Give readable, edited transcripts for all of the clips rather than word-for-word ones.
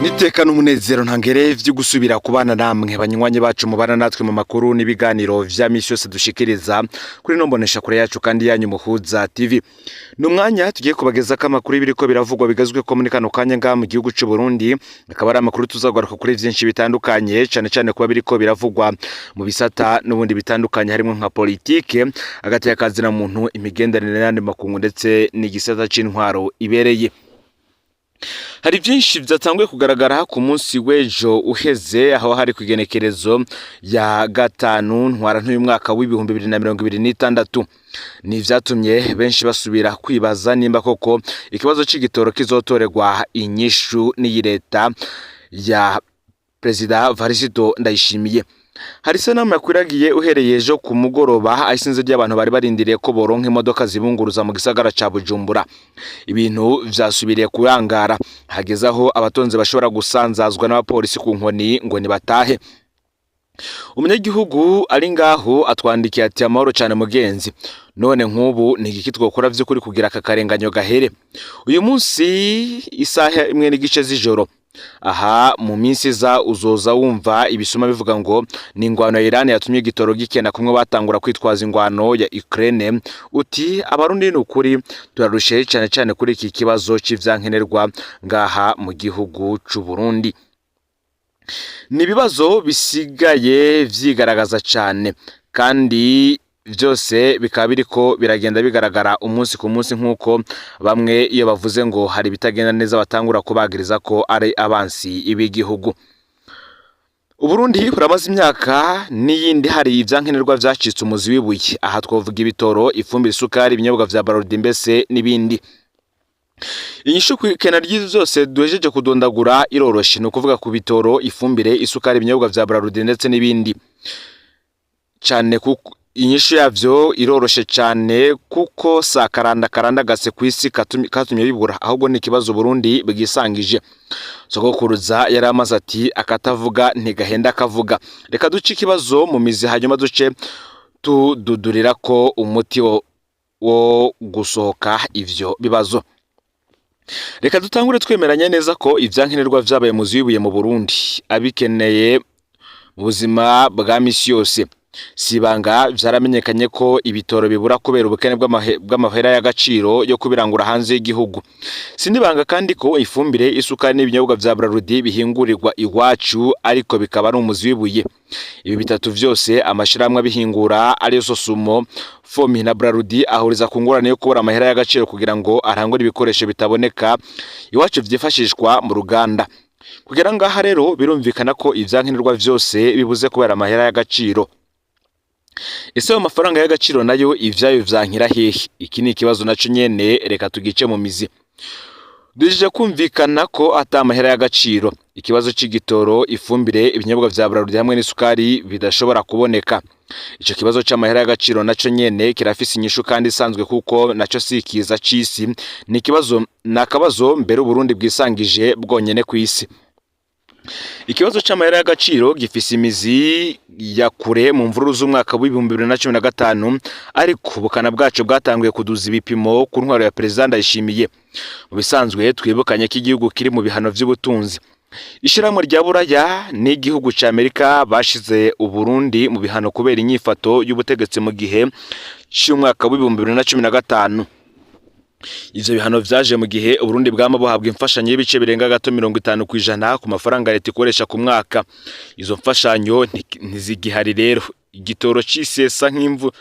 Niteka n'umunezero ntangere vyo gusubira kubana namwe, banywanyi bacu mubana natwe mu makuru n'ibiganiro vya misi yose dushikiriza kuri no mbonesha kure yacu kandi yanyu Muhuza TV. Ni umwanya tugiye kubagezako amakuru y'ibiriko biravugwa bigazwe ko muri kano kanya ngaha mu gihugu c'u Burundi. Akaba ari amakuru tuzagaruka kuri vyinshi bitandukanye, cane cane kuba biriko biravugwa mu bisata n'ubundi bitandukanye, harimo nka politike, hagati y'akazina muntu, imigenderanire n'ayandi makungu, ndetse n'igisata c'intwaro ibereye. Hari byinshi byatanguye kugaragara ku munsi w'ejo uheze, aho hari ku igenekerezo ya 5 ntwarante uyu mwaka w'2026. Ni ivyatumye benshi basubira kwibaza nimba koko ikibazo c'igitoro kizotorerwa inyishu n'iyi leta ya Perezida Varisito Ndayishimiye. Hari isanamu yakwiragiye uhereye ejo ku mugoroba, aho isinzi ry'abantu bari barindiriye ko boronka imodoka zibunguruza mu gisagara ca Bujumbura. Ibintu vyasubiriye kurangara, hageze aho abatonzi bashobora gusanzazwa n'abapolisi ku nkoni ngo nibatahe. Umunyagihugu ari ngaho atwandikiye ati: "Amahoro cyane mugenzi, none nk'ubu ni igiki twokora vy'ukuri kugira aka karenganyo gahere?" Uyu munsi isaha 1:30 z'ijoro. Aha mu minsi iza uzoza wumva ibisuma bivuga ngo ni ingwano ya Iran yatumye igitoro gikena, kumwe batangura kwitwaza ingwano ya Ukraine. Uti: "Abarundi ni ukuri turarushe cyane cyane kuri iki kibazo c'ivyankenerwa ngaha mu gihugu c'u Burundi." Ni ibibazo bisigaye vyigaragaza cyane, kandi byose bikaba biriko biragenda bigaragara umunsi ku munsi, nk'uko bamwe iyo bavuze ngo hari ibitagenda neza batangura kubagiriza ko ari abansi b'igihugu. Uburundi buramaze imyaka n'iyindi hari ivyankenerwa vyacitse umuzi w'ibuye. Aha twovuga ibitoro, ifumbire, isukari, ibinyobwa vya Brarudi, mbese n'ibindi. Inyishu kw'ikena ry'ivyo vyose duhejeje kudondagura iroroshe, ni ukuvuga ku bitoro, ifumbire, isukari, ibinyobwa vya Brarudi ndetse n'ibindi cane, kuko inyishu yavyo iroroshe cane, kuko si akaranda karandagase kw'isi katumye bibura, ahubwo ni ikibazo Burundi bwisangije. Sogokuruza yari amaze ati: "Akatavuga ntigahenda akavuga." Reka duce ikibazo mu mizi, hanyuma duce tududurira ko umuti wo gusohoka ivyo bibazo. Reka dutangure twemeranya neza ko ivyankenerwa vyabaye muzi w'ibuye mu Burundi, abikeneye mu buzima bwa misi yose. Si ibanga, vyaramenyekanye ko ibitoro bibura kubera ubukene bw'amahera y'agaciro yo kubirangura hanze y'igihugu. Si n'ibanga kandi ko ifumbire, isukari n'ibinyobwa vya Brarudi bihingurirwa iwacu, ariko bikaba ari umuzi w'ibuye. Ibi bitatu vyose, amashirahamwe abihingura ariyo Sosumo, Fomi na Brarudi ahuriza ku ngorane yo kubura amahera y'agaciro kugira ngo arangure ibikoresho bitaboneka iwacu vyifashishwa mu ruganda. Kugera ngaha rero, birumvikana ko ivyankenerwa vyose bibuze kubera amahera y'agaciro. Ese ayo mafaranga y'agaciro nayo ivyayo vyankira hehe? Iki ni ikibazo naco nyene, reka tugice mu mizi. Duhejeje kumvikana ko ata amahera y'agaciro, ikibazo c'igitoro, ifumbire, ibinyobwa vya Brarudi hamwe n'isukari bidashobora kuboneka. Ico kibazo c'amahera y'agaciro naco nyene kirafise inyishu kandi isanzwe, kuko naco si ikiza c'isi, ni ikibazo, ni akabazo mbere Uburundi bwisangije bwonyene kw'isi. Ikibazo c'amahera y'agaciro gifise imizi ya kure mu mvururu z'umwaka w'2015, ariko ubukana bwaco bwatanguye kuduza ibipimo ku ntwaro ya Perezida Ndayishimiye. Mu bisanzwe, twibukanye ko igihugu kiri mu bihano vy'ubutunzi. Ishirahamwe rya Buraya n'igihugu ca Amerika bashize Uburundi mu bihano kubera inyifato y'ubutegetsi mu gihe c'umwaka w'2015. Ivyo bihano vyaje mu gihe Uburundi bwama buhabwa imfashanyo y'ibice birenga gato 50% ku mafaranga leta ikoresha ku mwaka. Izo mfashanyo ntizigihari rero, igitoro cisesa nk'imvu.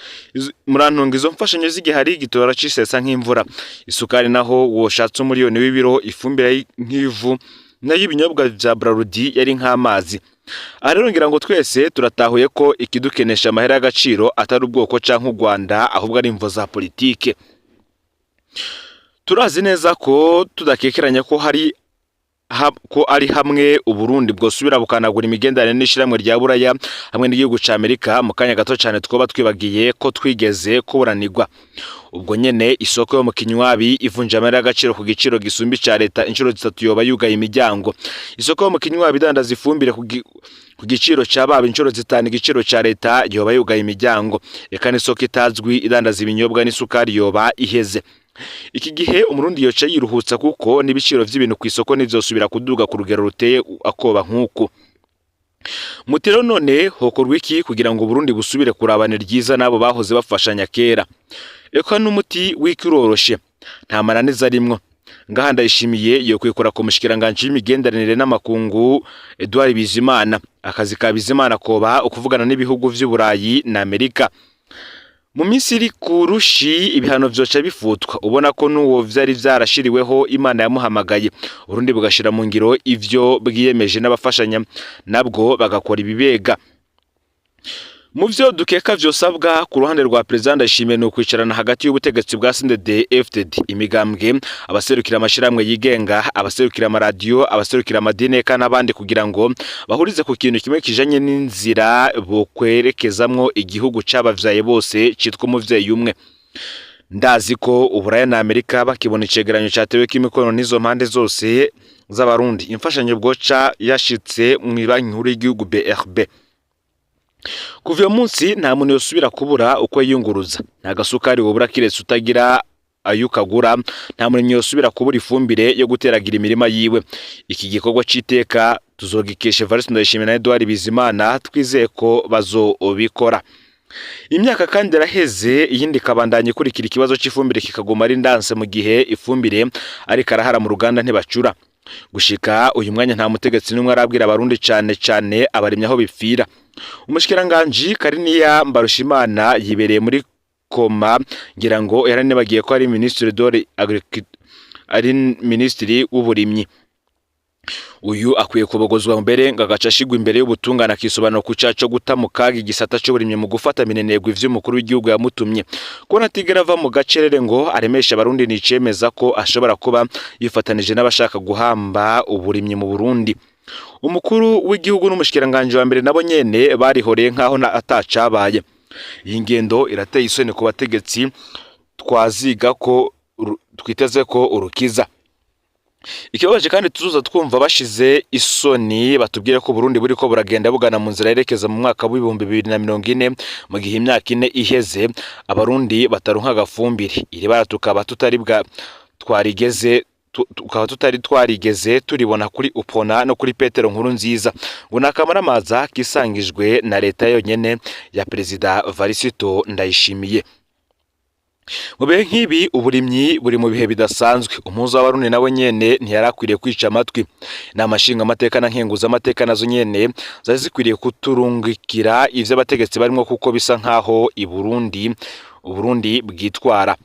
Murantunga, izo mfashanyo zigihari, igitoro cisesa nk'imvura, isukari naho woshatse umuriyoni w'ibiro, ifumbire nk'ivu, nayo ibinyobwa vya Brarudi yari nk'amazi. Aha rero ngira ngo twese turatahuye ko ikidukenesha amahera y'agaciro atari ubwoko canke u Rwanda, ahubwo ari imvo za politike. Turazi neza ko tudakekeranya ko hari ko ari hamwe Uburundi bwosubira bukanagura imigenderanire n'ishirahamwe rya Buraya hamwe n'igihugu ca Amerika, mu kanya gato cane twoba twibagiye ko twigeze kuburanirwa. Ubwo nyene isoko yo mu Kinywabi ivunja amahera y'agaciro ku giciro gisumba ica leta inshuro zitatu yoba yugaye imiryango. Isoko yo mu Kinywabi idandaza ifumbire ku giciro ca baba inshuro zitanu igiciro ca leta yoba yugaye imiryango. Eka n'isoko itazwi idandaza ibinyobwa n'isukari yoba iheze. Iki gihe Umurundi yoca yiruhutsa, kuko n'ibiciro vy'ibintu kw'isoko ntivyosubira kuduga ku rugero ruteye akoba nk'uku. Muti rero none hokorwa iki kugira ngo Uburundi busubire kurabana ryiza n'abo bahoze bafashanya kera? Eka n'umuti w'iki uroroshe, nta mananiza arimwo. Ngaha Ndayishimiye yokwikora ku mushikiranganji w'imigenderanire n'amakungu Edouard Bizimana. Akazi ka Bizimana koba ukuvugana n'ibihugu vy'Uburayi na Amerika. Mu minsi iri ku rushi ibihano vyoca bifutwa, ubona ko n'uwo vyari vyarashiriweho Imana yamuhamagaye. Urundi bugashira mu ngiro ivyo bwiyemeje, n'abafashanya nabwo bagakora ibibega. Mu vyo dukeka vyosabwa ku ruhande rwa Perezida Ndayishimiye ni ukwicarana hagati y'ubutegetsi bwa CNDD FDD, imigambwe, abaserukira amashirahamwe yigenga, abaserukira amaradiyo, abaserukira amadini eka n'abandi, kugira ngo bahurize ku kintu kimwe kijanye n'inzira bokwerekezamwo igihugu cabavyaye bose citwa umuvyeyi umwe. Ndazi ko Uburaya na Amerika bakibona icegeranyo cateweko imikono n'izo mpande zose z'Abarundi, imfashanyo bwoca yashitse mw'ibanki nkuru y'igihugu BRB. Kuva uyo munsi nta muntu yosubira kubura uko yiyunguruza, nta gasukari wobura kiretse utagira ayo ukagura, nta murimyi yosubira kubura ifumbire yo guteragira imirima yiwe. Iki gikorwa c'iteka tuzogikesha Evariste Ndayishimiye na Edouard Bizimana, twizeye ko bazobikora. Imyaka kandi iraheze, iyindi ikabandanya ikurikira, ikibazo c'ifumbire kikaguma ari ndanse, mu gihe ifumbire ariko arahara mu ruganda ntibacura. Gushika uyu mwanya nta mutegetsi n'umwe arabwira Abarundi, cane cane abarimyi, aho bipfira. Umushikiranganji Kariniya Mbarushimana yibereye muri coma, ngira ngo yaranibagiye ko ari ministre de ari minisitiri w'uburimyi. Uyu akwiye kubogozwa mbere ngo agaca ashigwa imbere y'ubutungane, akisobanura ku caha co guta mu kaga igisata c'uburimyi mu gufata minenegwe ivy'umukuru w'igihugu yamutumye. Kubona atigera ava mu gacerere ngo aremeshe Abarundi ni icemeza ko ashobora kuba yifatanije n'abashaka guhamba uburimyi mu Burundi. Umukuru w'igihugu n'umushikiranganji wa mbere nabo nyene barihoreye nk'aho atacabaye. Iyi ngendo irateye isoni ku bategetsi twaziga ko twiteze ko urukiza. Ikibabaje kandi, tuzoza twumva bashize isoni batubwire ko Burundi buriko buragenda bugana mu nzira yerekeza mu mwaka w'2040, mu gihe imyaka 4 iheze Abarundi bataronka agafumbire. Iri bara tukaba tutari bwa twarigeze tukaba tutari twarigeze turibona kuri Upona no kuri Petero Nkuru Nziza, ngo ni akamaramaza kisangijwe na leta yonyene ya Perezida Varisito Ndayishimiye. Mu bihe nk'ibi uburimyi buri mu bihe bidasanzwe, umuhuza w'Abarundi nawe nyene ntiyarakwiriye kwica amatwi. Inama nshingamateka na nkenguzamateka nazo nyene zari zikwiriye kuturungikira ivyo abategetsi barimwo, kuko bisa nkaho i Burundi Uburundi bwitwara.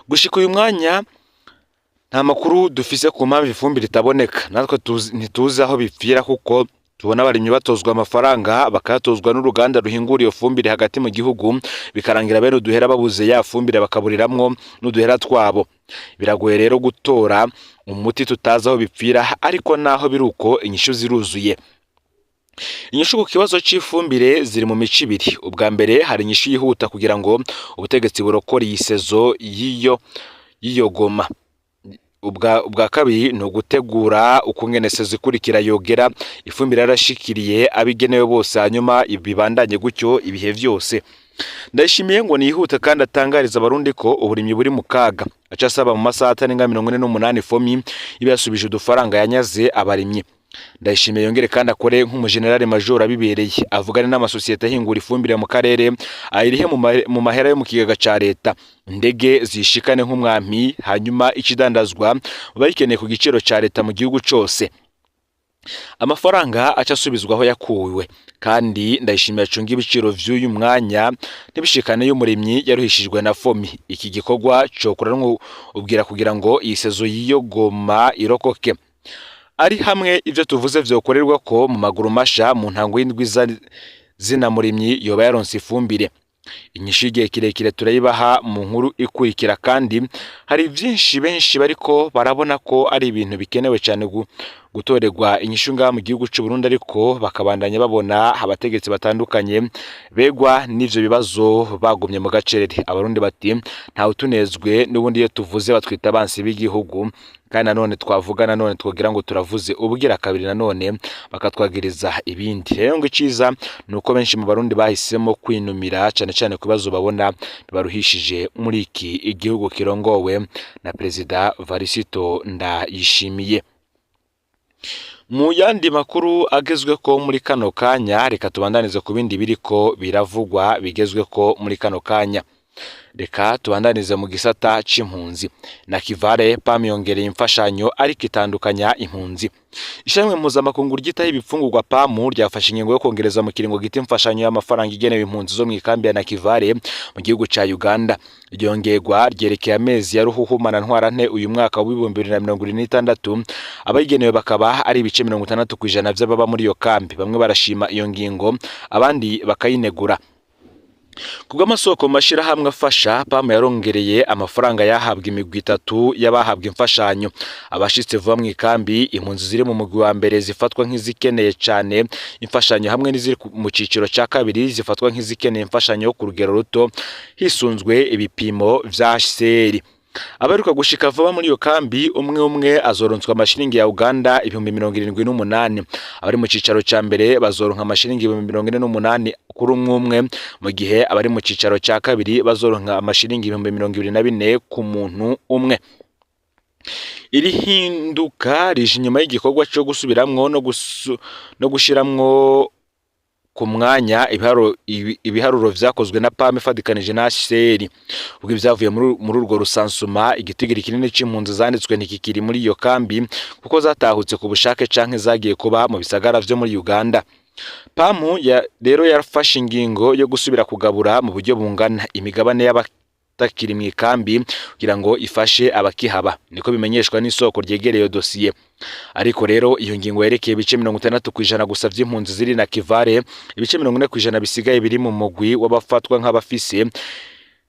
Gushika uyu mwanya nta makuru dufise ku mpamvu ifumbire itaboneka. Natwe ntituzi aho bipfira, kuko tubona abarimyi batozwa amafaranga, bakayatozwa n'uruganda ruhingura iyo fumbire hagati mu gihugu, bikarangira bene uduhera babuze ya fumbire, bakaburiramwo n'uduhera twabo. Biragoye rero gutora umuti tutazi aho bipfira, ariko naho biri uko inyishu ziruzuye. Inyishu ku kibazo c'ifumbire ziri mu mico ibiri. Ubwa mbere, hari inyishu yihuta kugira ngo ubutegetsi burokore iyi saison y'iyo goma. Ubwa kabiri ni ugutegura ukungene saison ikurikira yogera ifumbire yarashikiriye abigenewe bose, hanyuma bibandanye gutyo ibihe vyose. Ndayishimiye ngo nihute kandi atangariza Abarundi ko uburimyi buri mu kaga, aca asaba mu masaha atarenga 48 FOMI iba yasubije udufaranga yanyaze abarimyi. Ndayishimiye yongere kandi akore nk'umujenerali major abibereye, avugane n'amasosiyete ahingura ifumbire mu karere, ayirihe mu mahera yo mu kigega ca leta, indege zishikane nk'umwami, hanyuma ikidandazwa bayikeneye ku giciro ca leta mu gihugu cose. Amafaranga aca asubizwa aho yakuwe, kandi Ndayishimiye acunga ibiciro vy'uyu mwanya ntibishikane y'umurimyi yaruhishijwe na FOMI. Iki gikorwa cokora ubwira kugira ngo iyi saison y'iyo goma irokoke. Ari hamwe ivyo tuvuze vyokorerwa ko mu maguru masha, mu ntango y'indwi zina murimyi yoba yaronse ifumbire. Inyishu y'igihe kirekire turayibaha mu nkuru ikurikira. Kandi hari vyinshi benshi bariko barabona ko ari ibintu bikenewe cyane. Gutorerwa inyishu ngaha mu gihugu c'u Burundi, ariko bakabandanya babona abategetsi batandukanye begwa n'ivyo bibazo bagumye mu gacerere. Abarundi bati ntawe utunezwe n'ubundi, iyo tuvuze batwita abansi b'igihugu, kandi nanone twavuga, nanone twogira ngo turavuze ubugira kabiri, nanone bakatwagiriza ibindi. Rero ngo iciza ni uko benshi mu Barundi bahisemo kwinumira, cane cane ku bibazo babona bibaruhishije muri iki igihugu kirongowe na Perezida Varisito Ndayishimiye. Mu yandi makuru agezweko muri kano kanya, reka tubandanize ku bindi biriko biravugwa bigezweko muri kano kanya. Reka tubandanize mu gisata c'impunzi. Na Kivare, PAM yongereye imfashanyo ariko itandukanya impunzi. Ishirahamwe mpuzamakungu ryitaho ibifungurwa PAM ryafashe ingingo yo kongereza mu kiringo gito imfashanyo y'amafaranga igenewe impunzi zo mu ikambi ya Nakivale mu gihugu ca Uganda. Ryongerwa ryerekeye amezi ya Ruhuhuma na Ntwarante uyu mwaka w'2026, abayigenewe bakaba ari ibice 60% vy'ababa muri iyo kambi. Bamwe barashima iyo ngingo, abandi bakayinegura. Kubw'amasoko mu mashirahamwe afasha, PAM yarongereye amafaranga yahabwa imigwi itatu y'abahabwa imfashanyo: abashitse vuba mu ikambi, impunzi ziri mu mugwi wa mbere zifatwa nk'izikeneye cane imfashanyo, hamwe n'iziri mu ciciro ca kabiri zifatwa nk'izikeneye imfashanyo ku rugero ruto hisunzwe ibipimo vya HCR. Abaheruka gushika vuba muri iyo kambi, umwe umwe azoronswa amashiringi ya Uganda 78,000. Abari mu cicaro ca mbere bazoronka amashiringi 48,000 kuri umwe umwe, mu gihe abari mu cicaro ca kabiri bazoronka amashiringi 24,000 ku muntu umwe. Iri hinduka rije inyuma y'igikorwa co gusubiramwo no gushiramwo ku mwanya ibiharuro vyakozwe na PAM ifadikanije na HCR. Ubwo ivyavuye muri urwo rusansuma, igitigiri kinini c'impunzi zanditswe ntikikiri muri iyo kambi, kuko zatahutse ku bushake canke zagiye kuba mu bisagara vyo muri Uganda. PAM rero yarafashe ingingo yo gusubira kugabura mu buryo bungana imigabane y'abatakiri mu ikambi kugira ngo ifashe abakihaba, niko bimenyeshwa n'isoko ryegereye iyo dosiye. Ariko rero iyo ngingo yerekeye ibice 60% gusa vy'impunzi ziri na Kivale. Ibice 40% bisigaye biri mu mugwi w'abafatwa nk'abafise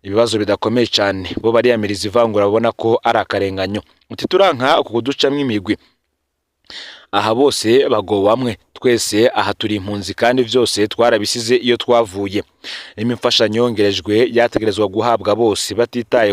ibibazo bidakomeye cane. Bo bariyamiriza ivangura, babona ko ari akarenganyo. Uti turanka uku kuducamwo imigwi, aha bose bagowamwe, twese aha turi impunzi kandi vyose twarabisize iyo twavuye. Nimba imfashanyo yongerejwe, yategerezwa guhabwa bose batitaye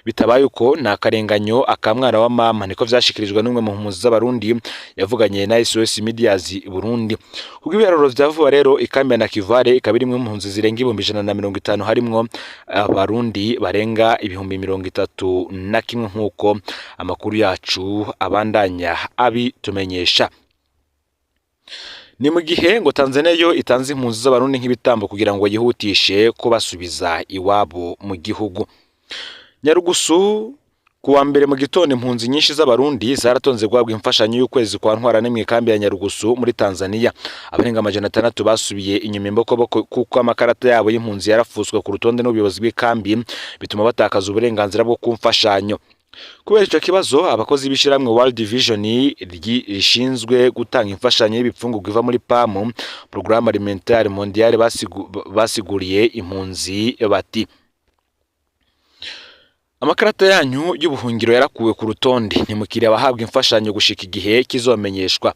bitabaye uko ni akarenganyo, akamwana wa mama, niko vyashikirijwe n'umwe mu mpunzi z'Abarundi yavuganye na SOS Medias Burundi. Kubwo ibiharuro vya vuba rero, ikambi ya Nakivale ikaba irimwo impunzi zirenga 150,000, harimwo Abarundi barenga 31,000, nk'uko amakuru yacu abandanya abitumenyesha. Ni mu gihe ngo Tanzania yo itanze impunzi z'Abarundi nk'ibitambo kugira ngo yihutishe kubasubiza iwabo mu gihugu. Nyarugusu, kuwa mbere mu gitondo, impunzi nyinshi z'Abarundi zaratonze guhabwa imfashanyo y'ukwezi kwa Ntwarante mu ikambi ya Nyarugusu muri Tanzania. Abarenga 600 basubiye inyuma imbokoboko kuko amakarata yabo y'impunzi yarafuswe ku rutonde n'ubuyobozi bw'ikambi, bituma batakaza uburenganzira bwo ku mfashanyo. Kubera ico kibazo, abakozi b'ishirahamwe World Vision rishinzwe gutanga imfashanyo y'ibifungurwa iva muri PAM, Programme Alimentaire Mondiale, basiguriye impunzi bati: "Amakarata yanyu y'ubuhungiro yarakuwe ku rutonde, ntimukiri abahabwa imfashanyo gushika igihe kizomenyeshwa."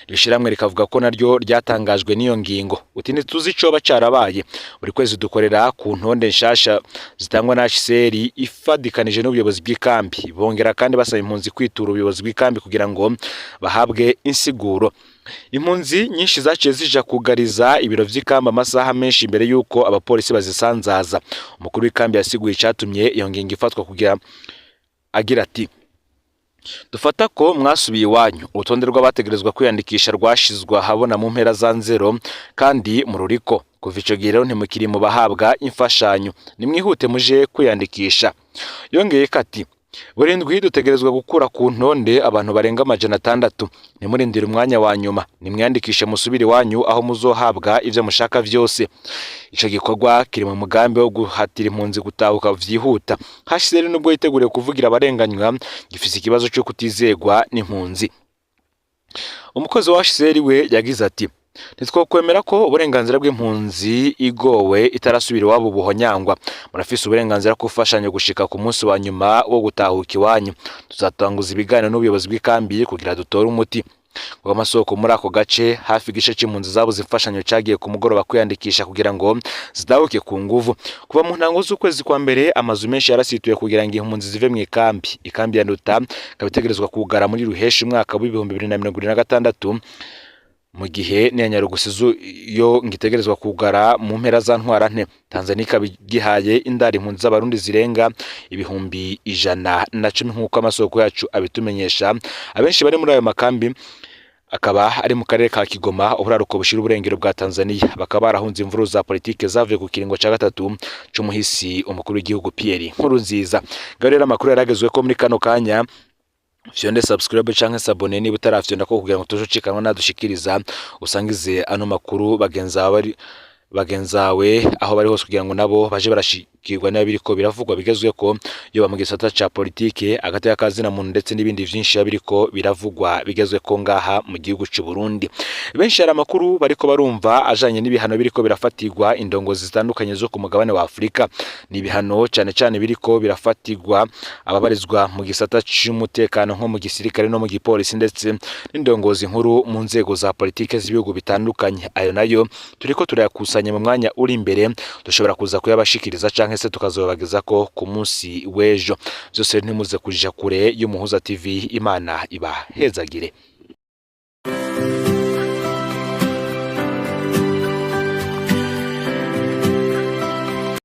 Iri shirahamwe rikavuga ko naryo ryatangajwe n'iyo ngingo. Uti ntituzi icoba carabaye, buri kwezi dukorera ku ntonde nshasha zitangwa na HCR ifadikanije n'ubuyobozi bw'ikambi. Bongera kandi basaba impunzi kwitura ubuyobozi bw'ikambi kugira ngo bahabwe insiguro. Impunzi nyinshi zaciye zija kugariza ibiro vy'ikambi amasaha menshi imbere y'uko abapolisi bazisanzaza. Umukuru w'ikambi yasiguye icatumye iyo ngingo ifatwa kugira agira ati: "Dufata ko mwasubiye iwanyu. Urutonde rw'abategerezwa kwiyandikisha rwashizwe ahabona mu mpera za Nzero kandi mururiko. Kuva ico gihe rero ntimukiri mu bahabwa imfashanyo, nimwihute muje kwiyandikisha." Yongeye ko ati: "Buri ndwi dutegerezwa gukura ku ntonde abantu barenga 600. Ntimurindire umwanya wa nyuma, nimwiyandikishe musubire iwanyu aho muzohabwa ivyo mushaka vyose." Ico gikorwa kiri mu mugambi wo guhatira impunzi gutahuka vyihuta. HCR, nubwo yiteguriye kuvugira abarenganywa, gifise ikibazo co kutizegwa n'impunzi. Umukozi wa HCR we yagize ati: Ntitwokwemera ko uburenganzira bw'impunzi igowe itarasubira iwabo buhonyangwa. Murafise uburenganzira ku mfashanyo gushika ku munsi wa nyuma wo gutahuka iwanyu. Tuzatanguza ibiganiro n'ubuyobozi bw'ikambi kugira dutore umuti. Amasoko muri ako gace, hafi igice c'impunzi zabuze imfashanyo cagiye ku mugoroba kwiyandikisha kugira ngo zitahuke ku nguvu. Kuva mu ntango z'ukwezi kwa mbere, amazu menshi yarasituye kugira ngo impunzi zive mu ikambi. Ikambi ya Nduta ikaba itegerezwa kugara muri ruheshi umwaka w'2026, mu gihe n'iya Nyarugusu yo ngitegerezwa kugara mu mpera za ntwarante. Tanzania ikaba igihaye indaro impunzi z'Abarundi zirenga 110,000, nk'uko amasoko yacu abitumenyesha. Abenshi bari muri ayo makambi akaba ari mu karere ka Kigoma, uburaruko bushira uburengero bwa Tanzania, bakaba barahunze imvururu za politike zavuye ku kiringo ca gatatu c'umuhisi umukuru w'igihugu Pierre Nkurunziza. Ngaho rero amakuru yaragezwe ko muri kano kanya. Fyonde subscribe canke s'abonner niba utarafyonda ko, kugira ngo tujucikanwa nadushikiriza. Usangize ano makuru bagenzi bawe bagenzawe aho bari hose, kugira ngo nabo baje barashikirwa niba biriko biravugwa bigezweko, yoba mu gisata ca politike, agateka kazina muntu, ndetse n'ibindi vyinshi biba biriko biravugwa bigezweko ngaha mu gihugu c'u Burundi. Benshi hari amakuru bariko barumva ajanye n'ibihano biriko birafatirwa indongozi zitandukanye zo ku mugabane wa Afurika. Ni ibihano cane cane biriko birafatirwa ababarizwa mu gisata c'umutekano, nko mu gisirikare no mu gipolisi, ndetse n'indongozi nkuru mu nzego za politike z'ibihugu bitandukanye. Ayo nayo turiko turayakusanya, mu mwanya uri imbere dushobora kuza kuyabashikiriza canke se tukazobagezako ku munsi w'ejo. Vyose ntimuze kuja kure y'Umuhuza TV. Imana ibahezagire.